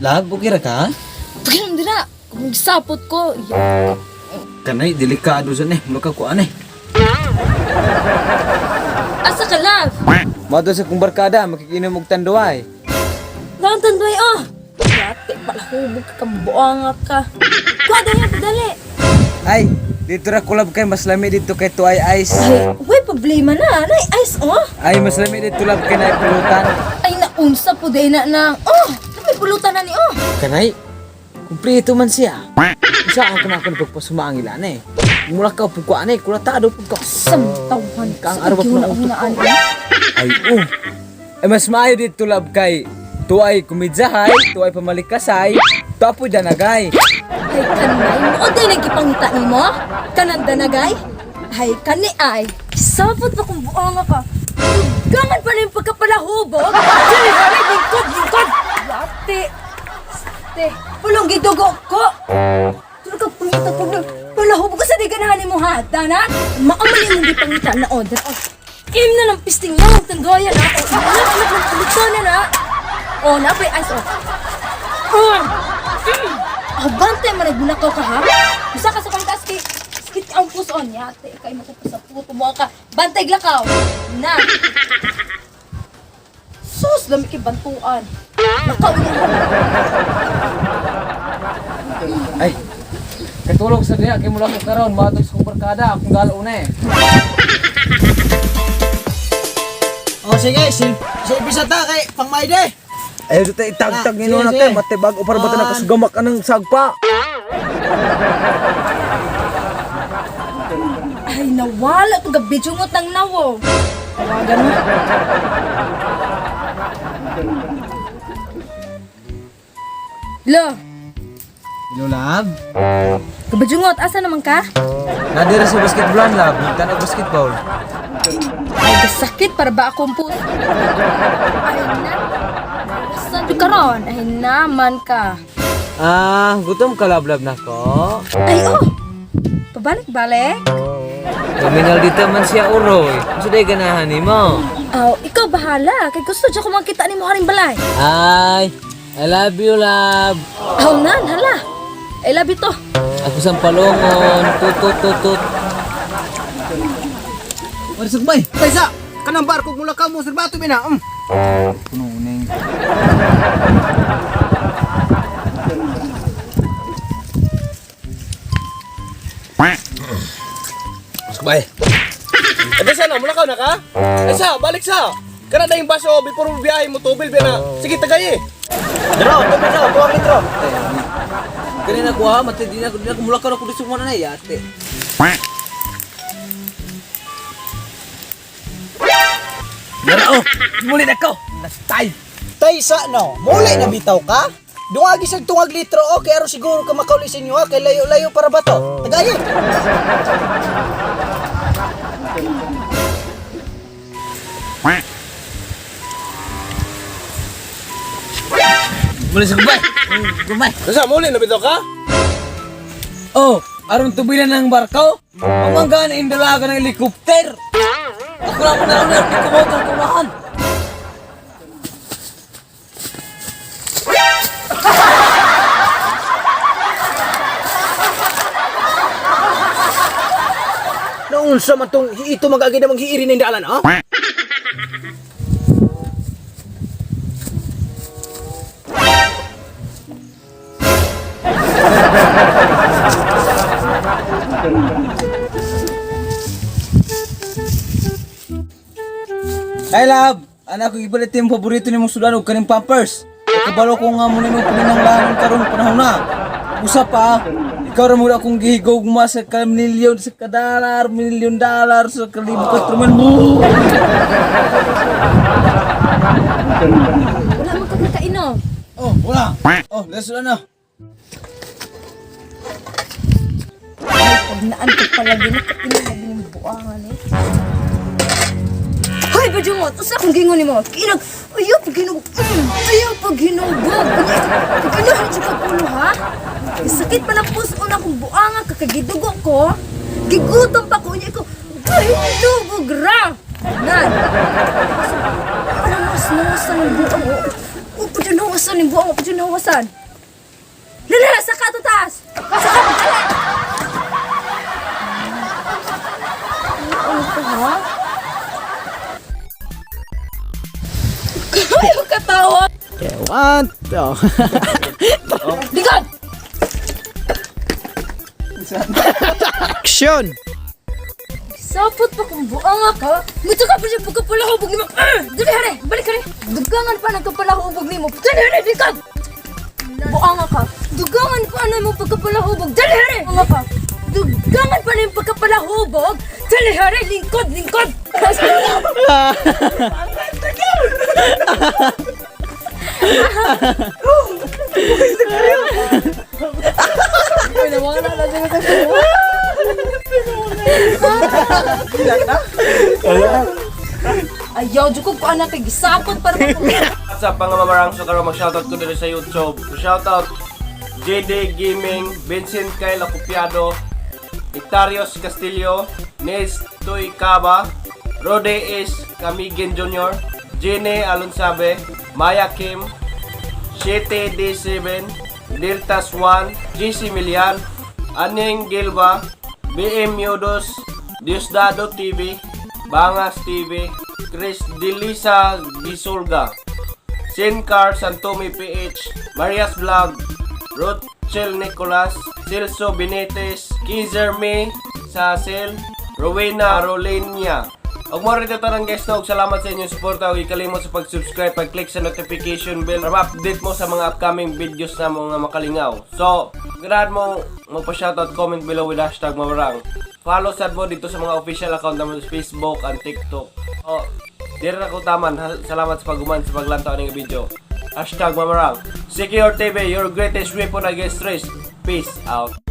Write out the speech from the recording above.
Lab, okay ra ka? Paginom dira. Kung gisapot ko, ya. Kanay, delikado sa ni. Mula ka ko anay. Asa ka, love? Mao sa kong barkada, makikinom og tanduay. Lang tanduay, oh. Yate, palahubog ka, kambuanga ka. Kuha dali, padali. Ay, dito ra kulab kay mas lami dito kay tuay ice. Ay, way problema na. Nay, ice, oh. Ay, mas lami dito lab kay na pulutan. Ay, naunsa po day na nang. Oh, may pulutan na ni, oh. Kanay, kumpleto man siya. Isa ang kanakon pagpasuma ang ilan eh. Mula ka pug ko anay, kulatado pug ka. Samtawan Ka ang araw pa ng utok ko. Ay, oh. Ay, mas maayo dito lab kay tuay kumidzahay, tuay pamalikasay, tapoy danagay. Ay, kanay mo. O, day nagkipangita ni mo? Kanang danagay? Ay, kani ay. Sapot pa kung buanga ka. Gangan pa na yung pagkapalahubog. Dili, hari, lingkod, lingkod. Yate. Ste, pulong gidugo ko. Tulog ka pangita pag palahubog ka sa di ganahan mo ha. Dana, maamali mong gipangita na o. Dana, o. Im na ng pisting na ang tandoya na. O, anak, anak ng pulutan na na. O, napay ice o. Mm. Abante man nagbunakaw ka ha. Usa ka sa pangtaas kay sakit ang puson yate kay mo sa puto mo ka. Bantay glakaw. Na. Sus, lami kay bantuan. Nakaw niya. Ay, katulog sa diya, kay mula ko karon, maadto sa kong barkada, akong galo na eh. O sige, silbi sa ta kay pangmayde. Ay, ito tayo itagtag Ah, nino sige, na sige. tayo, mate bago para ba ito nakasugamak anang sagpa? Ay, nawala to gabi jungot ng nawo. Tawagan mo. Lo, Hello, love. kabajungot, asa naman ka? Nadira sa basketball, love. Nagtan og basketball. Ay, gasakit para ba akong puso? Ay, na. Saan ka karon? Ay, naman ka. Ah, gutom ka, love, love na ko. Ay, oh! Pabalik-balik? Terminal dito man siya, uroy. Unsa day ganahan nimo? Oh, ikaw bahala. Kay gusto dyan ko makita ni mo haring balay. Ay, I love you, love. Aw, nan, hala. I love you to. Ako sa palongon, tut tut tut tut. Marisok bay. Taysa, kanang barko mula ka mo sirbato bina. Puno uning. Bay. Ate sa na, mula ka na ka? Ay sa, balik sa. Kana na yung baso before mo biyahe mo tubil na. Sige tagay eh. Dro, tubig sa, tuwang litro. Kanina ko ha, mate di na ko di na ko mula ka na ko dito mo na yate. Dara oh, muli na ko. Nastay. Taysa no, mulay na bitaw ka? Dungagi sa tungag litro o kay aron siguro ka makauli sa inyo ha, kay layo-layo para ba to? Tagay. Muli sa gubay. Gubay. Sa muli na bitaw ka? Oh, aron tubilan ng barko. Pamangga na indalaga ng helicopter. Ako lang mo na lang di ko motor kumahan. Naunsa man tong ito magagi na manghiiri ning dalan ha? Ay love, anak ko ibalit yung paborito ni mong sudan og kaning Pampers. Kabalo ko nga muna imong paninanglanon karon panahon na. Usa pa, ikaw ra mo na akong gihigog ma sa ka milyon sa ka dollar, milyon dollar sa kalibo ka truman mo. Wala man ka kakainom. Oh, wala. Oh, let's na. Ay, pag naan ko palagi na kainom lagi ng buangan eh. Hoy, bajungot! Usa akong gingon nimo. Kinag, ayaw pag hinubog. Ayaw pag hinubog. Pag ginahan siya kagulo, ha? Sakit pa ng puso na akong buanga, kakagidugo ko. Gigutom pa ko niya ko. Gahinubog ra! Nan! Parang mas nangusa ng buang. O, pwede nangusa. Unsa ning buang pa jud nahuwasan? Lala, saka to taas. Saka dali. Ano to, ha? Kayo katawa. Okay, one, two. Likod! Action! Sapot pa kung buanga ka. Muto ka pa siya pagkapalahubog nimo. Dali hare, balik hare. Dugangan pa ng kapalahubog nimo. Dali hare, likod! Buanga ka. Dugangan pa na mo pagkapalahubog. Dali hare! Buanga ka. Dugangan pa na yung pagkapalahubog. Dali hare, lingkod, lingkod. Ayaw, jud ko anak kay gisapot para What's up, mga mamarang? So karon mag-shoutout ko dito sa YouTube. So shoutout JD Gaming, Vincent Kyle Acopiado, Ictarios Castillo, Nes Tuy Caba, Rode S. Camigin Jr., Jenny Alonsabe, Maya Kim, Shete D7, Delta Swan, GC Milian, Aning Gilba, BM Yodos, Diosdado TV, Bangas TV, Chris Delisa Gisulga, Sincar Santome PH, Marias Vlog, Rochel Nicolas, Celso Benitez, Kizer May, Sacel, Rowena Rolenia. Og mo rin tanan, guys, no, ug salamat sa inyong suporta ug ikalimot sa pag-subscribe, pag-click sa notification bell para ma-update mo sa mga upcoming videos na mga makalingaw. So, ganahan mo magpa-shoutout, comment below with #mamarang. Follow sad mo dito sa mga official account naman sa Facebook and TikTok. So, diri na ko taman. Salamat sa paghuman sa paglantaw ning video. #mamarang. Secure TV, your greatest weapon against stress. Peace out.